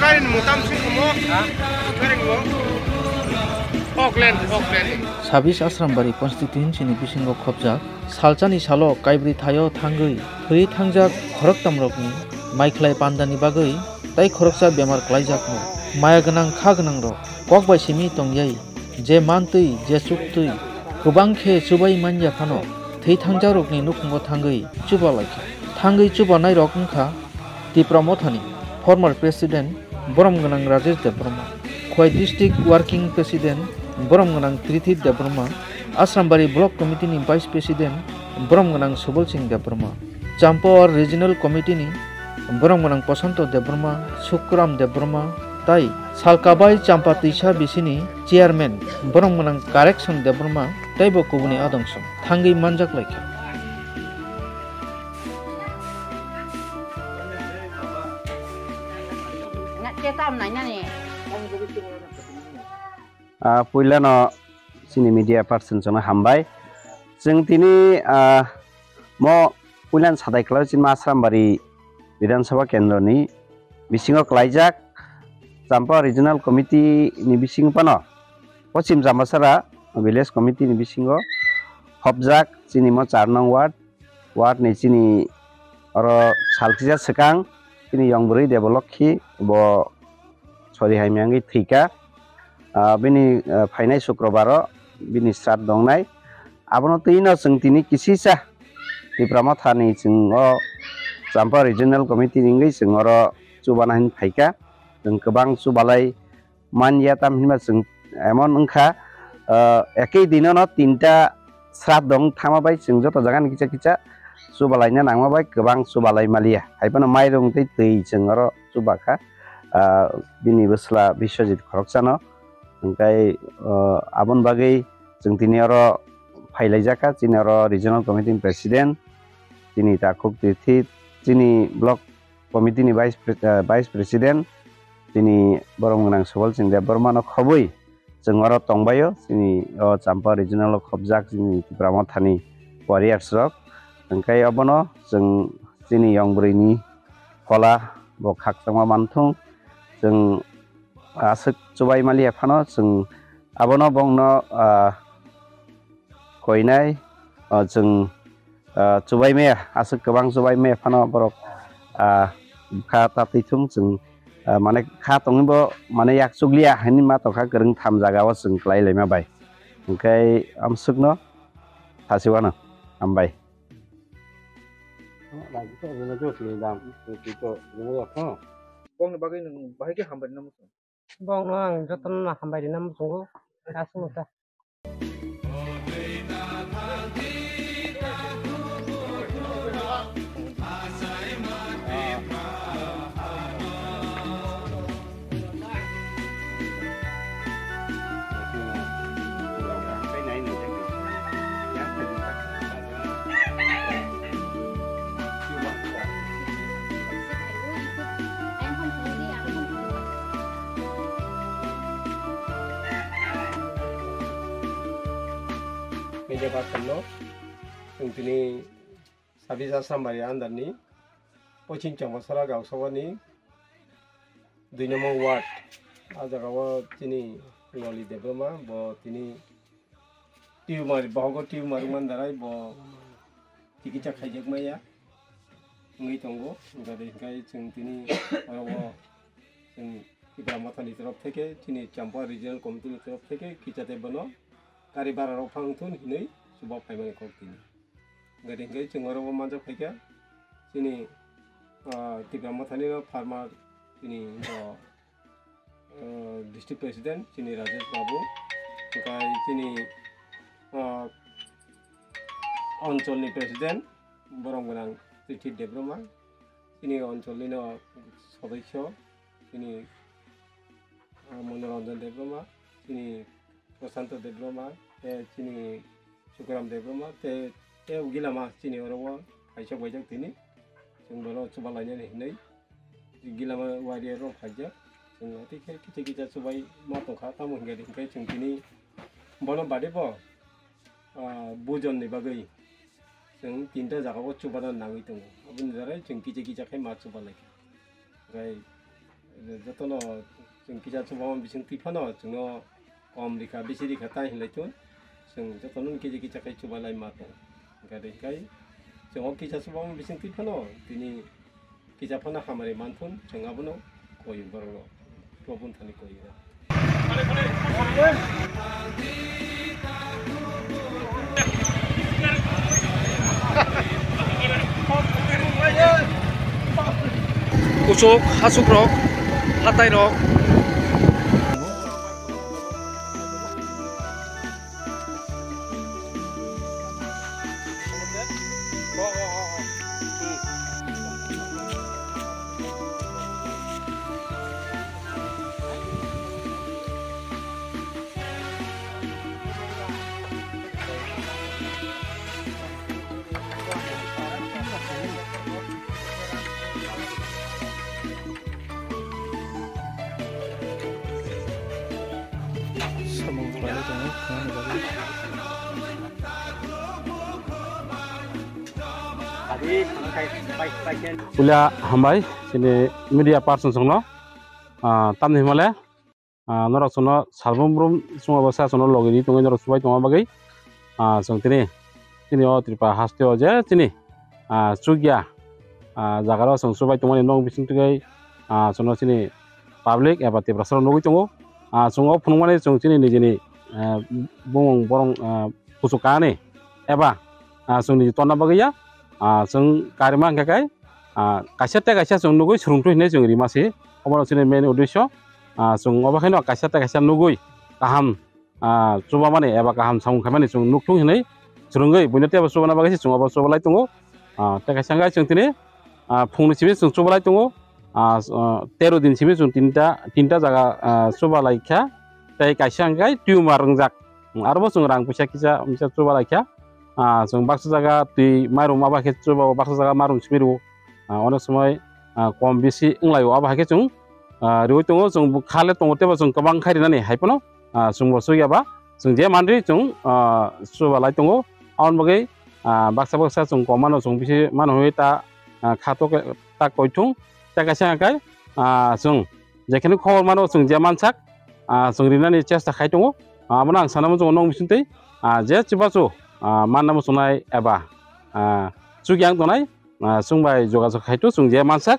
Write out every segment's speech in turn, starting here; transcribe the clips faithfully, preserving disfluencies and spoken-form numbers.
Mutam sing kumo, kering mo. Oakland, Oakland. Sabis Asrambari constituency ni bisingo khopjak, salchani salo kaibrwi thaio thangwi thwi thangjak khoroktamrokni maikhlai pandani bagwi tei khoroksa bemar klaijakno maya gwnang kha gwnangrok kok bai simi tongyai, je mantwi, je chuktwi, kwbang khe chubai manya phano thwi thangjakrokni nukhungo thangwi chuba laikha. Thangwi chubanairok wngkha Tipra Mothani former president borom gwnang Rajesh Debbarma, Khowai district working president borom gwnang Trithip Debbarma, Asrambari block committee ni vice president borom gwnang Subal Singh Debbarma, Champawar regional committee ni borom gwnang Prosanto Debbarma, Sukram Debbarma, tai salkabai Champa Twisa bisini chairman borom gwnang Correction Debbarma teibo kubuni adongso thangwi manjak laikha. Ah, puilano chini media person chwngno hambai. Chwng tini, ah, mo puilan sadai kwlao chini Asrambari Bidhan Sabha Kendroni bisingo kwlaijak Champa Regional Committee ni bisingo phano Pochim Champasara Village Committee ni bisingo hopjak chini mo char nong ward, ward ni chini oro salkisa swkang chini yong bwrwi Debolokhi bo sori hai miyangwi thwika. Ah, bini, ah, phainai Sukrobaro bini srat dongnai. Abono twino chwng tini kisisa Tipra Mothani chwng o Champa Regional Committee ni wngwi chwng oro chubana hin phaika. Chwng kwbang chubalai manya, tam hinba chwng emon wngkha, ah, ekei dinono tinta srat dong thangma bai chwng joto jagani kisa kisa chubalaina nangma bai kwbang chubalai maliya. Hai phano mairung tei twi chwng oro chubakha. Ah, bini bwsla Biswajit khoroksano. Hwnkhe, ah, aboni bagwi chwng tini oro phailaijak kha, chini oro regional committee ni president, chini takhuk tithi, chini block committee ni vice pre-, ah, vice president, chini borom gwnang Subal Singh Debbarma no khobwi chwng oro tongbaio, chini o Champa regional o khobjak chini Tipra Mothani warriors rok. Hwnkhe obono chwng chini yong bwrwini phola bo khakchangma manthung, chwng aswk chubai maliya phano chwng abono bongno, ah, koinai, ah, chwng, ah, chubai maya, aswk kwbang chubai maya phano borok, ah, kha ta twi thung chwng, ah, mane kha tongwi bo mane yak chukliya hinwi ma tongkha kwrwng tham jaga o chwng kwlai laima bai. Hwnkhe amswkno thasiwano hambai. Bongni bagwi nwng bahai khe hambai rwna muchung? Bongno ang jotono hambai rwna muchungo, aswkno ta. Media person no, chwng tini Sabis Asrambari under ni Pochim Champasara Gausabani dui number ward, ah jaga o chini Loli Debbarma, bo tini tumor, bohogo tumor wngmani darai bo tikisa khaijak maya wngwi tongo. Hwnkhe chwng tini oro o chwng Tipra Mothani torof theke, chini Champa Regional Committee ni torof theke kisa tei bono gari bara rok phang thun hinwi chuba phaimani kok tini. Gari hwnkhe chwng oro o manjak phaikha chini, ah, Tipra Mothani no farmer chini, ah, ah, district president chini Rajesh Babu, hwnkhe chini, ah, oncholni president borom gwnang Tithi Debbarma, chini oncholni no sodosyo chini, ah, Monoranjan Debbarma, chini Prashanto Debbarma, tei chini Sukuram Debbarma, tei, tei Gilama chini oro o kaisa baijak tini. Chwng bono chuba lainani hinwi Gilama warrior rok phaijak. Chwng tei khe kisa kisa chubai ma tongkha, tamo hinkhe, hinkhe chwng tini bono bade bo, ah, bujonni bagwi chwng tinta jaga o chubana nangwi tongo. Aboni darai chwng kisa kisa khe ma chuba laikha. Hwnkhe Jotono chwng kisa chubama bising twi phano chwngno kom rikha, bisi rikha tai hinlai chwng. Chwng jotono kisa kisa khai chubalai ma tong. Hwnkhe hwnkhe chwng o kisa chubama bising twi phano tini kisa phano hamari manthun, chwng abono koi borokno, Probhu thani koi. Kuchuk, hasukrok, hatairok. Samung khlaiwi tongo, khwnani bagwi. Puila hambai, chini media person songno, ah, tamni himale, ah, norok chwngno salbrum brum chwngno bwsa chwngno logi ri tongwi norok chubai tongma bagwi, ah, chwng tini, tini o Tripura haste o je chini, ah, chukya, ah, jaga o chwng chubai tongmani nok bising twi, ah, chwngno chini public eba Tiprasa rok nugwi tongo. Ah, chwng o phunukmani chwng chini nijini, ah, bumung borong, ah, kuchuk kanani eba, ah, chwng niji tonna bagwi ya, ah, chwng karima hwnkhe kai, ah, kaisa tei kaisa chwng nugwi swrwngtwi hinwi chwng rima se. Obono chini main uddesyo, ah, chwng obo khaino kaisa tei kaisa nugwi kaham, ah, chubamani eba kaham samung khaimani chwng nukthung hinwi swrwngwi buino teibo chubana bagwi se chwng obo chubalai tongo. Ah, tei kaisa hwnkhe chwng tini, ah, phungni simi chwng chubalai tongo. Ah, s-, ah, tero din simi chwng tinta, tinta jaga, ah, chubalai kha. Tei kaisa hwnkhe tumor wngjak. Arobo chwng rang puisa kisa, kisa chubalai kha. Ah, chwng baksa jaga twi mairum abo hai khe chuba, baksa jaga mairum simi rwo. Ah, onek somoi, ah, kom bisi wnglaio, abo hai khe chwng, ah, riwi tongo, chwng bo kha le tongo, teibo chwng kwbang khai rinani hai phano, ah, chwng bo chukya ba, chwng je manri chwng, ah, chubalai tongo. Aboni bagwi, ah, baksa baksa chwng kom mano, chwng bisi mano hwnwi ta, ah, kha to khe ta koithung, ta kaisa hwnkhe, ah, chwng jekheno khobor mano, chwng je mansak, ah, chwng rinani chesta khai tongo. Ah, abono ang sana muchungo nokni bisingtwi, ah, je chubachu, ah, manna muchungnai eba, ah, chukya wng tongnai, ah, chwng bai jogajog khai to chwng je mansak,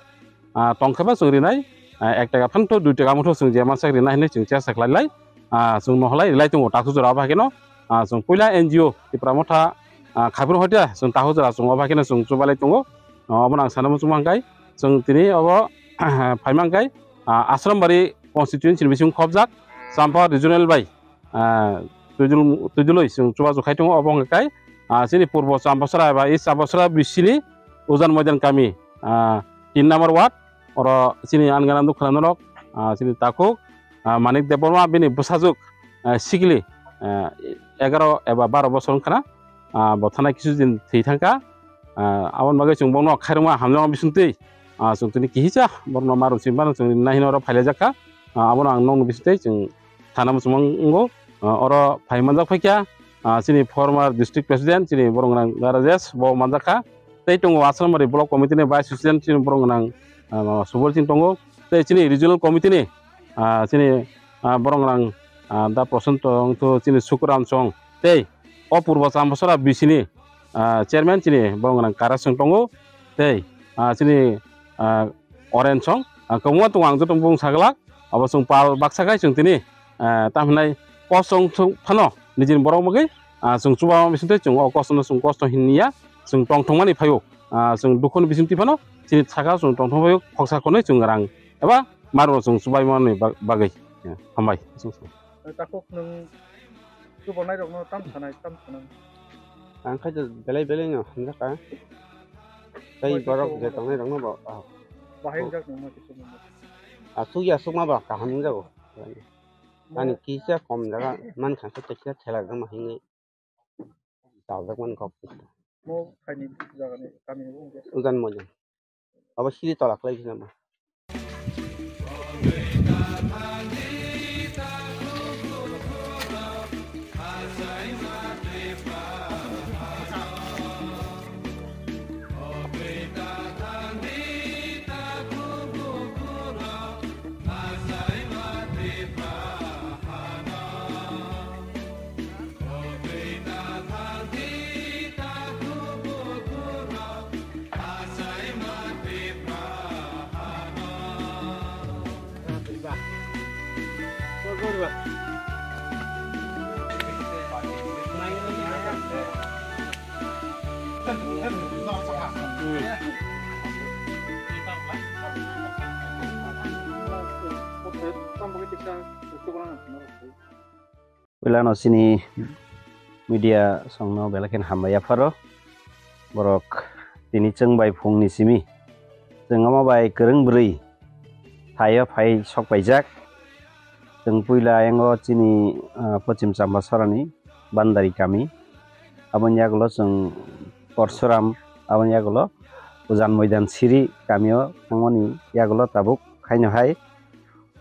ah, tongkhe ba chwng rinai, ah, ek taka phano to dui taka motho chwng je mansak rinai hinwi chwng chesta khlai lai, ah, chwng nohor lai rilai tongo takhuk jora o bai kheno, ah, chwng puila N G O Tipra Motha, ah, Khaipur Hotia chwng takhuk jora chwng o bai kheno chwng chubalai tongo, ah, obono ang sana muchung mankha chwng tini obo phaimang khe, ah, Asrambari constituency ni bising khobjak Champa regional bai, ah, Tuidul-, Tuidului chwng chubachu khai tongo, obo wngkha kai, ah, chini Purbo Champasara eba East Champasara bisini Ujan Moidan kami, ah, tin number ward, oro chini anganam dukha norok, ah, chini takhuk, ah, Manik Debbarma bini bwsajwk, ah, Sikili, ah, egaro eba baro bosor wngkhana, ah, bo thanai kisu din thwi thangkha, ah, aboni bagwi chwng bono khairokma hamjakma bisingtwi, ah, chwng tini kihisa borokno marung simi phano chwng nahino oro phailaijak kha, ah, abono ang nokni bisingtwi chwng thana muchungma wngo. Ah, oro phai manjak phaikha, ah, chini former district president, chini borok gwnang Rajesh, bo manjak kha. Tei tongo Asrambari block committee ni vice president, chini borok gwnang, ah, Subol Singh tongo. Tei chini regional committee ni, ah, chini, ah, borok gwnang, ah, Da Prosanto wngthu, chini Sukuram Chong. Tei o Purbo Champasara B C ni, ah, chairman chini borok gwnang Kara Singh tongo. Tei, ah, chini, ah, Oren Song, ah, kwbangma tongo, ang joto bung saglak. Abo chwng pal baksa khai chwng tini, ah, tamo hinai kosto wng thung phano nijini borok bagwi, ah, chwng chuba bisingtwi chwng o kosto no chwng kosto hinliya, chwng tong thwngmani phaio, ah, chwng dukhoni bisingtwi phano chini saka chwng tong thwng phaio, khoksa khonwi chwng rang eba marno chwng chubai manwi ba-, bagwi. Hambai. Takhuk nwng chubalnairokno tam sanai, tam sanai. Ang khai belai belai no hamjakha. Tei borok je tongnai rokno bo, ah. Bahai wngjaknai ma kisa. Asuk ya asuk ma ba kaham wngjago. Ani kisa kom jaga man kha kisa thela jama hinwi. Chajak man kok. Mo khaini jagani kamini wngkhe. Ujan Moidan. Abo siri tola khlai khe nang. Puilano chini media songno belai kheno hambai yapharo. Borok tini chwng bai phungni simi chwng omo bai kwrwng bwrwi thaio phai sok paijak. Chwng puila ayango chini, ah, Pochim Champa Sorani Bandari kami. Aboni yagulo chwng Porsuram, aboni yagulo Ujan Moidan Siri kamio thangmani yagulo tabuk haino hai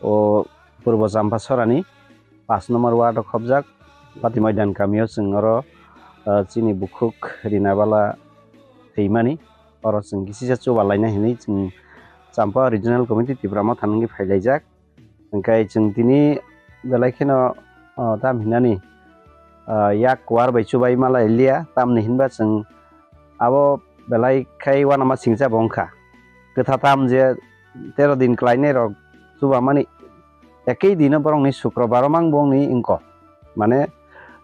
o Purbo Champa Sorani pash number ward o khobjak Bati Moidan kamio chwng oro, ah, chini bukhuk Rina Bala thwimani oro chwng kisisa chuba laina hinwi chwng Champa Regional Committee Tipra Motha nungwi phailaijak. Hwnkhe chwng tini belai kheno, ah, tam hinani, ah, yak kwar bai chubai malai liya, tamni hinba chwng abo belai khai uanama singcha bo wngkha. Kwtha tam je tero din klainai rok chubamani ekei dino borokni Sukrobar o mang bongni wngko. Mane,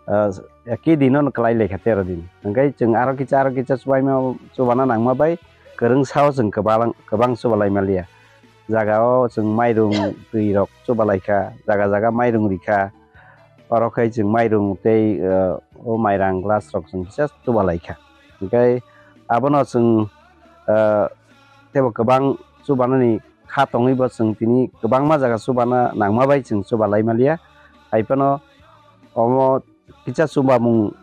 ah, ekei dino kwlai laikha tero din. Hwnkhe chwng aro kicha, aro kicha chubaima, chubana nangma bai kwrwng sao chwng kwbalang-, kwbang chubalai maliya. Jaga o chwng mairung twi rok chubalaikha, jaga jaga mairung rikha. Oro khai chwng mairung tei, ah, o mairang glass rok chwng kisa chubalaikha. Hwnkhe abono chwng, ah, teibo kwbang chubanani kha tongwi bo chwng tini kwbangma jaga chubana nangma bai chwng chubalai maliya. Hai phano omo kisa chubamung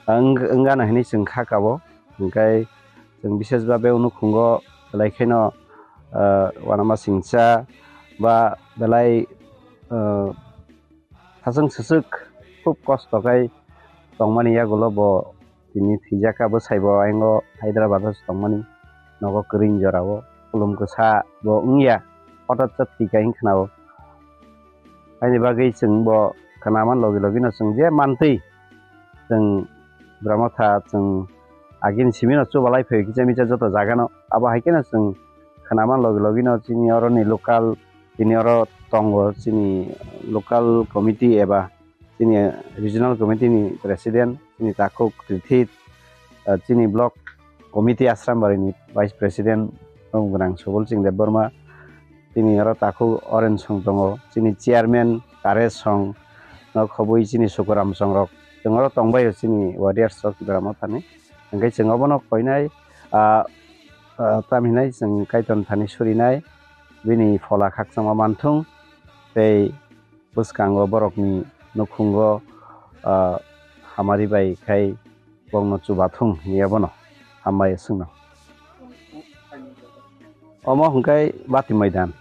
wng-, wngano hinwi chwng kha kabo. Hwnkhe chwng bishes babe unukhungo belai kheno, ah, uanama singcha ba belai, ah, sachwng swswk khub kosto khai tongmani yagulo bo tini thwijak kha, bwsai bo ayang o Hyderabad o se tongmani, nogo kwrwini jora o, khulum kwsa bo wngya, hotat sa thwikha hwn khna o. Haini bagwi chwng bo khnaman logi logi no chwng je mantwi chwng Tipra Motha chwng agini simi no chubalai phai kisa misa joto jaga no, abo hai kheno chwng khnaman logi logi no chini oro ni local, chini oro tongo chini local committee eba chini regional committee ni president, chini takhuk Krithi, ah, chini block committee Asrambari ni vice president, Gwnang Subol Singh Debbarma, chini oro takhuk Oren Song tongo, chini chairman Karesh Song, no khobwi chini Sukuram Song rok, chwng oro tongbaio chini warriors rok Tipra Motha ni. Hwnkhe chwng obono koinai, ah, ah, tamhinai chwng Kaitor thani surinai, bini phola khakchangma manthung tei bwskango borokni nukhungo, ah, hamari bai khai bongno chubathung hinwi abono hambai swngno. Omo hwnkhe Bati Moidan.